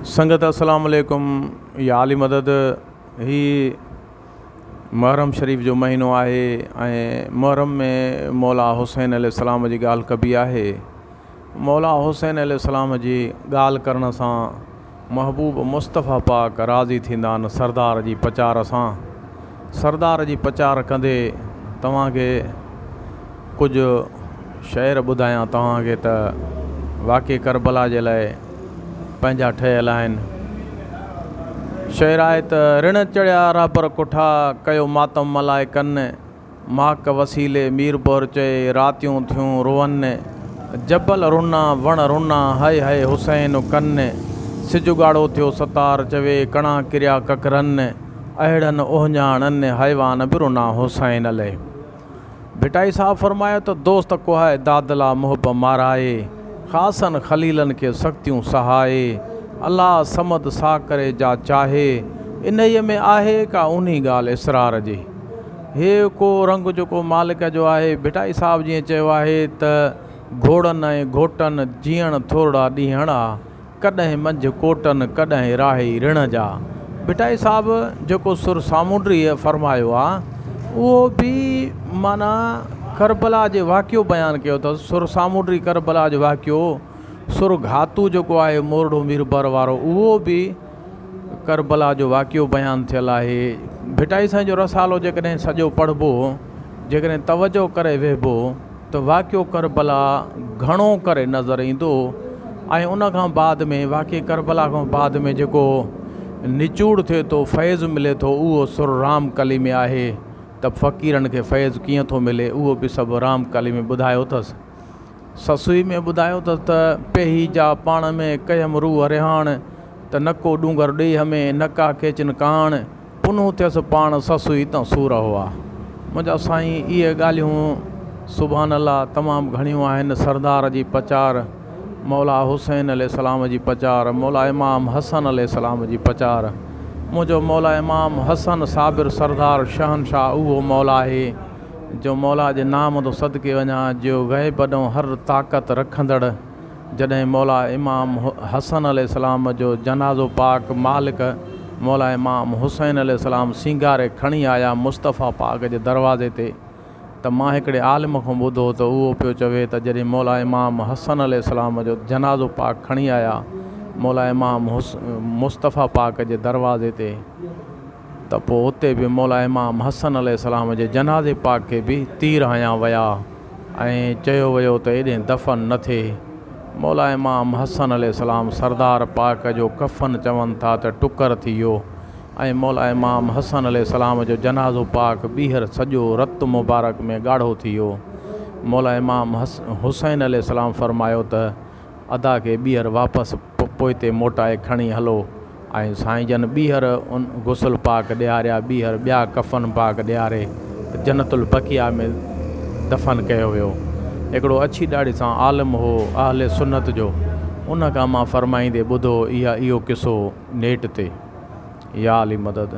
سنگت السلام عليڪم يا علي مدد هي محرم شريف جو مهينو آهي ۽ محرم ۾ مولا حسين عليه السلام جي ڳالهه ڪبي آهي مولا حسين عليه السلام جي ڳالهه ڪرڻ سان محبوب مصطفيٰ پاڪ راضي ٿيندا آهن سردار جي پچار سان سردار جي پچار ڪندي توهان کي ڪجهه شعر ٻڌايان توهان کي ته واقعي ڪربلا جي لاء پنهنجا ٺهيل آهن. شعر آهي ته، رڻ چڙهيا رهبر ڪٺا، ڪيو ماتم ملائڪن، ماڪ وسيلي ميربحر چئي، راتيون ٿيون روئن، جبل رنا وڻ رنا، هئي هئي حسين ڪن، سج ڳاڙهو ٿيو ستار چوي، ڪڻا ڪريا ڪڪرن، اهڙن اهڃاڻن، حيوان به رنا حسين عليه. ڀٽائي صاحب فرمايو ته دوست ڪوهائي دادلا محب مارائي، خاصن خليلن کي سختيون سهائي، الله صمد سا ڪري جا چاهي، انهيء ۾ آهي ڪا اونهي ڳالهه اسرار جي. هي ڪو رنگ جيڪو مالڪ جو آهي. ڀٽائي صاحب جيئن چيو آهي ته گهوڙن ۽ گهوٽن جيئڻ ٿورڙا ڏينهڙا، ڪڏهن منجهه ڪوٽن، ڪڏهن راهي رڻ جا. ڀٽائي صاحب جيڪو سر سامونڊريء فرمايو آ، اهو به معنيٰ ڪربلا جي واقعو بيان ڪيو اٿس. سر سامونڊري ڪربلا جو واقعو، سر گهاتو جيڪو آهي مورڙو ميربحر وارو، اهو به ڪربلا جو واقعو بيان ٿيل آهي. ڀٽائي سائين جو رسالو جيڪڏهن سڄو پڙهبو، جيڪڏهن توجهه ڪري ويهبو، ته واقعو ڪربلا گهڻو ڪري نظر ايندو ۽ ان کان بعد ۾ واقعي ڪربلا کان بعد ۾ جيڪو نچوڙ ٿئي ٿو فيض ملي ٿو اهو سر رام ڪلي ۾ آهي ته فقيرن کي فيض ڪيئن ٿو ملي اهو به سڀ رام ڪلي ۾ ٻڌايو اٿس سسئي ۾ ٻڌايو اٿس ته پيهي جا پاڻ ۾ ڪيم روح رهاڻ ته نڪو ڏونگر ڏيهه ۾ نڪا ڪيچن ڪاڻ پنهون ٿيس پاڻ سسئي تان سور هئا. منهنجا سائين اهي ڳالهيون سبحان الله تمام گهڻيون آهن سردار جي پچار مولا حسين عليه السلام جي پچار مولا امام حسن عليه السلام جي پچار منهنجو مولا امام حسن صابر سردار شهنشاهه اهو مولا آهي جو مولا جي نام تو صدقي وڃان جو غيب ڏون هر طاقت رکندڙ جڏهن مولا امام حسن عليه السلام جو جنازو پاڪ مالڪ مولا امام حسين عليه السلام سينگاري کڻي آيا مصطفيٰ پاڪ جي دروازي تي ته مان هڪڙي عالم کان ٻڌو ته اهو پيو چوي ته جڏهن مولا امام حسن عليه السلام جو جنازو پاڪ کڻي آيا مولا امام مصطفيٰ پاڪ جي دروازي تي ته پوء اتي به مولا امام حسن عليه السلام جي جنازي پاڪ کي به تير هنيا ويا. ۽ چيو ويو ته ايڏهين دفن نه ٿئي. مولا امام حسن عليه السلام سردار پاڪ جو ڪفن چون ٿا ته ٽڪر ٿي ويو ۽ مولا امام حسن عليه السلام جو جنازو پاڪ ٻيهر سڄو رت مبارڪ ۾ ڳاڙهو ٿي ويو. مولا امام حسين عليه السلام فرمايو ته ادا کي ٻيهر واپس پوئتي موٽائي کڻي هلو ۽ سائين جن ٻيهر ان غسل پاڪ ڏياريا ٻيهر ٻيا ڪفن پاڪ ڏياري جنت البقيع ۾ دفن ڪيو ويو. هڪڙو اڇي ڏاڙهي سان عالم هو اهل سنت جو ان کان مان فرمائيندي ٻڌو اها اهو قصو نيٽ تي. يا علي مدد.